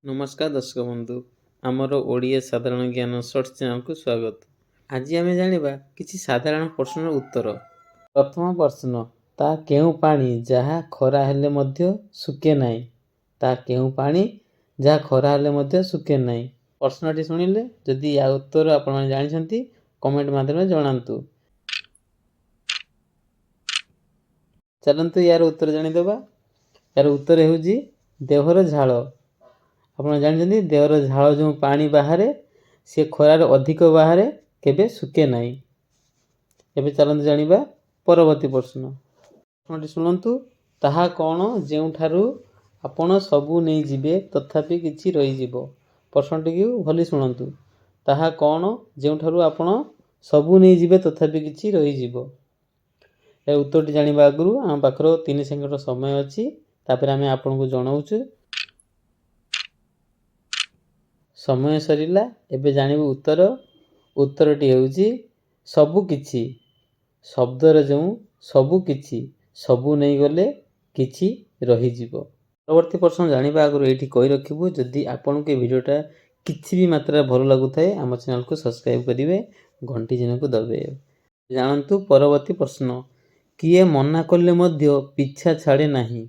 ନମସ୍କାର ଦର୍ଶକ ବନ୍ଧୁ, ଆମର ଓଡ଼ିଆ ସାଧାରଣ ଜ୍ଞାନ ସର୍ଟସ୍ ଚ୍ୟାନେଲକୁ ସ୍ୱାଗତ। ଆଜି ଆମେ ଜାଣିବା କିଛି ସାଧାରଣ ପ୍ରଶ୍ନର ଉତ୍ତର। ପ୍ରଥମ ପ୍ରଶ୍ନ, ତା କେଉଁ ପାଣି ଯାହା ଖରା ହେଲେ ମଧ୍ୟ ଶୁଖେ ନାହିଁ? ତା କେଉଁ ପାଣି ଯାହା ଖରା ହେଲେ ମଧ୍ୟ ଶୁଖେ ନାହିଁ? ପ୍ରଶ୍ନଟି ଶୁଣିଲେ, ଯଦି ୟା ଉତ୍ତର ଆପଣମାନେ ଜାଣିଛନ୍ତି, କମେଣ୍ଟ ମାଧ୍ୟମରେ ଜଣାନ୍ତୁ। ଚାଲନ୍ତୁ, ୟାର ଉତ୍ତର ଜାଣିଦେବା। ୟାର ଉତ୍ତର ହେଉଛି ଦେହର ଝାଳ। ଆପଣ ଜାଣିଛନ୍ତି, ଦେହର ଝାଳ ଯେଉଁ ପାଣି ବାହାରେ, ସେ ଖରାରେ ଅଧିକ ବାହାରେ, କେବେ ଶୁଖେ ନାହିଁ। ଏବେ ଚାଲନ୍ତୁ ଜାଣିବା ପରବର୍ତ୍ତୀ ପ୍ରଶ୍ନ। ପ୍ରଶ୍ନଟି ଶୁଣନ୍ତୁ, ତାହା କ'ଣ ଯେଉଁଠାରୁ ଆପଣ ସବୁ ନେଇଯିବେ, ତଥାପି କିଛି ରହିଯିବ? ପ୍ରଶ୍ନଟିକୁ ଭଲି ଶୁଣନ୍ତୁ। ତାହା କ'ଣ ଯେଉଁଠାରୁ ଆପଣ ସବୁ ନେଇଯିବେ, ତଥାପି କିଛି ରହିଯିବ? ଏ ଉତ୍ତରଟି ଜାଣିବା ଆଗରୁ ଆମ ପାଖରେ 3 ସେକେଣ୍ଡର ସମୟ ଅଛି। ତାପରେ ଆମେ ଆପଣଙ୍କୁ ଜଣାଉଛୁ। ସମୟ ସରିଲା। ଏବେ ଜାଣିବୁ ଉତ୍ତର। ଉତ୍ତରଟି ହେଉଛି ସବୁ କିଛି। ଶବ୍ଦର ଯେଉଁ ସବୁ କିଛି, ସବୁ ନେଇଗଲେ କିଛି ରହିଯିବ। ପରବର୍ତ୍ତୀ ପ୍ରଶ୍ନ ଜାଣିବା ଆଗରୁ ଏଇଠି କହି ରଖିବୁ, ଯଦି ଆପଣଙ୍କୁ ଏ ଭିଡ଼ିଓଟା କିଛି ବି ମାତ୍ରାରେ ଭଲ ଲାଗୁଥାଏ, ଆମ ଚ୍ୟାନେଲକୁ ସବସ୍କ୍ରାଇବ୍ କରିବେ, ଘଣ୍ଟି ଚିହ୍ନକୁ ଦବାଇବେ। ଜାଣନ୍ତୁ ପରବର୍ତ୍ତୀ ପ୍ରଶ୍ନ, କିଏ ମନା କଲେ ମଧ୍ୟ ପିଛା ଛାଡ଼େ ନାହିଁ?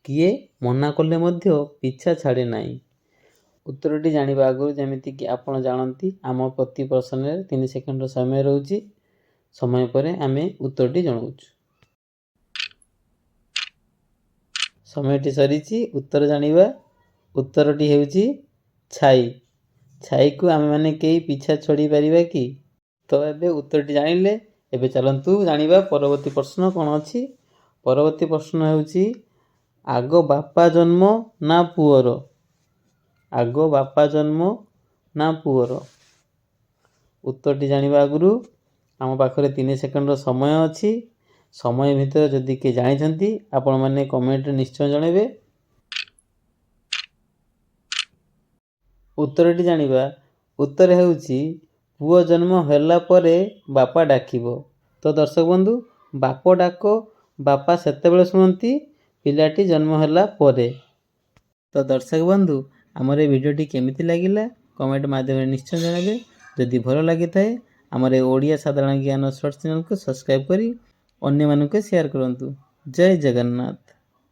କିଏ ମନା କଲେ ମଧ୍ୟ ପିଛା ଛାଡ଼େ ନାହିଁ? ଉତ୍ତରଟି ଜାଣିବା ଆଗରୁ, ଯେମିତିକି ଆପଣ ଜାଣନ୍ତି, ଆମ ପ୍ରତି ପ୍ରଶ୍ନରେ 3 ସେକେଣ୍ଡର ସମୟ ରହୁଛି। ସମୟ ପରେ ଆମେ ଉତ୍ତରଟି ଜଣାଉଛୁ। ସମୟଟି ସରିଛି। ଉତ୍ତର ଜାଣିବା। ଉତ୍ତରଟି ହେଉଛି ଛାଇ। ଛାଇକୁ ଆମେମାନେ କେହି ପିଛା ଛାଡ଼ି ପାରିବା କି? ତ ଏବେ ଉତ୍ତରଟି ଜାଣିଲେ। ଏବେ ଚାଲନ୍ତୁ ଜାଣିବା ପରବର୍ତ୍ତୀ ପ୍ରଶ୍ନ କ'ଣ ଅଛି। ପରବର୍ତ୍ତୀ ପ୍ରଶ୍ନ ହେଉଛି, ଆଗ ବାପା ଜନ୍ମ ନା ପୁଅର? ଆଗ ବାପା ଜନ୍ମ ନା ପୁଅର? ଉତ୍ତରଟି ଜାଣିବା ଆଗରୁ ଆମ ପାଖରେ 3 ସେକେଣ୍ଡର ସମୟ ଅଛି। ସମୟ ଭିତରେ ଯଦି କିଏ ଜାଣିଛନ୍ତି, ଆପଣମାନେ କମେଣ୍ଟରେ ନିଶ୍ଚୟ ଜଣାଇବେ। ଉତ୍ତରଟି ଜାଣିବା। ଉତ୍ତର ହେଉଛି ପୁଅ ଜନ୍ମ ହେଲା ପରେ ବାପା ଡାକିବ। ତ ଦର୍ଶକ ବନ୍ଧୁ, ବାପ ଡାକ ବାପା ସେତେବେଳେ ଶୁଣନ୍ତି, ପିଲାଟି ଜନ୍ମ ହେଲା ପରେ। ତ ଦର୍ଶକ ବନ୍ଧୁ, ଆମର ଏ ଭିଡ଼ିଓଟି କେମିତି ଲାଗିଲା, କମେଣ୍ଟ ମାଧ୍ୟମରେ ନିଶ୍ଚୟ ଜଣାଇବେ। ଯଦି ଭଲ ଲାଗିଥାଏ, ଆମର ଏ ଓଡ଼ିଆ ସାଧାରଣ ଜ୍ଞାନ ସର୍ଟସ୍ ଚ୍ୟାନେଲକୁ ସବସ୍କ୍ରାଇବ୍ କରି ଅନ୍ୟମାନଙ୍କୁ ସେୟାର କରନ୍ତୁ। ଜୟ ଜଗନ୍ନାଥ।